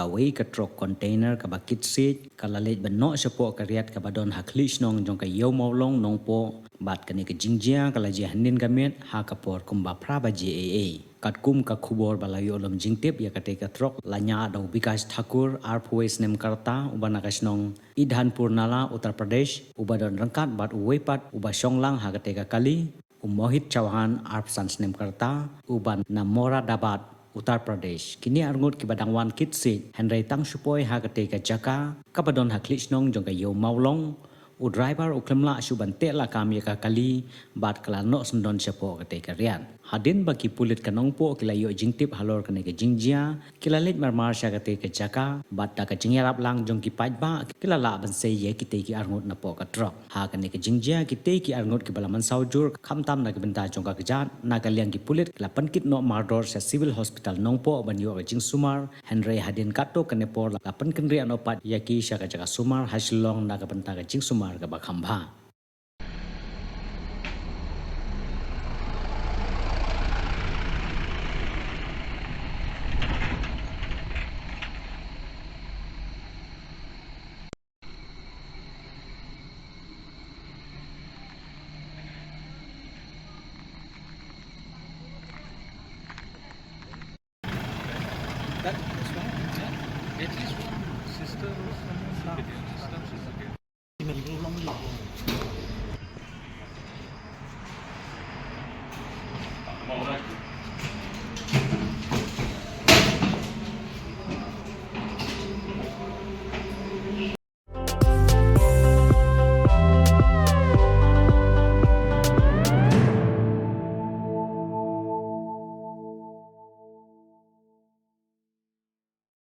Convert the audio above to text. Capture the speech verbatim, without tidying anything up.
kawei ka trok container kaba kit siej ka la leit ban noh shapoh ka riat kaba don ha khlieh shnong jong ka Ïew Mawlong Nongpoh, bad kane ka jingjia ka la jia hynnin ka miet ha ka por kumba phra baje eiei. Katkum ka khubor ba la ïoh lum jingtip, ïa katei ka trok la ñiah da u Bikash Thakur, arphew wei snem ka rta, uba na ka shnong Idhanpur Nala, Uttar Pradesh, uba don ryngkat bad uwei pat uba shong lang ha katei ka kali, u Mohit Chauhan, arphew san snem ka rta, uba na Moradabad, Uttar Pradesh. Kine arngut kiba dang wan kit siej, hynrei tang shu poi ha katei ka jaka kaba don ha khlieh shnong jong ka Ïew Mawlong, u driver u khlem lah shuh ban teh lakam ïa ka kali, bad ka la noh syndon shapoh katei ka riat. Hadien ba ki pulit ka Nongpoh ki la ïoh jingtip halor kane ka jingjia, ki la leit marmar sha katei ka jaka, bad da ka jingïarap lang jong ki paidbah, ki la lah ban sei ïa kitei ki arngut napoh ka trok. Ha kane ka jingjia, kitei ki arngut kiba la mynsaw jur, khamtam na ka bynta jong ka kjat, na ka liang ki pulit ki la pynkit noh mardor sha Civil Hospital Nongpoh ban ïoh ka jingsumar, hynrei hadien katto katne por la pynkynriah noh pat ïa ki sha ka jaka sumar ha Shillong na ka bynta ka jingsumar kaba kham bha.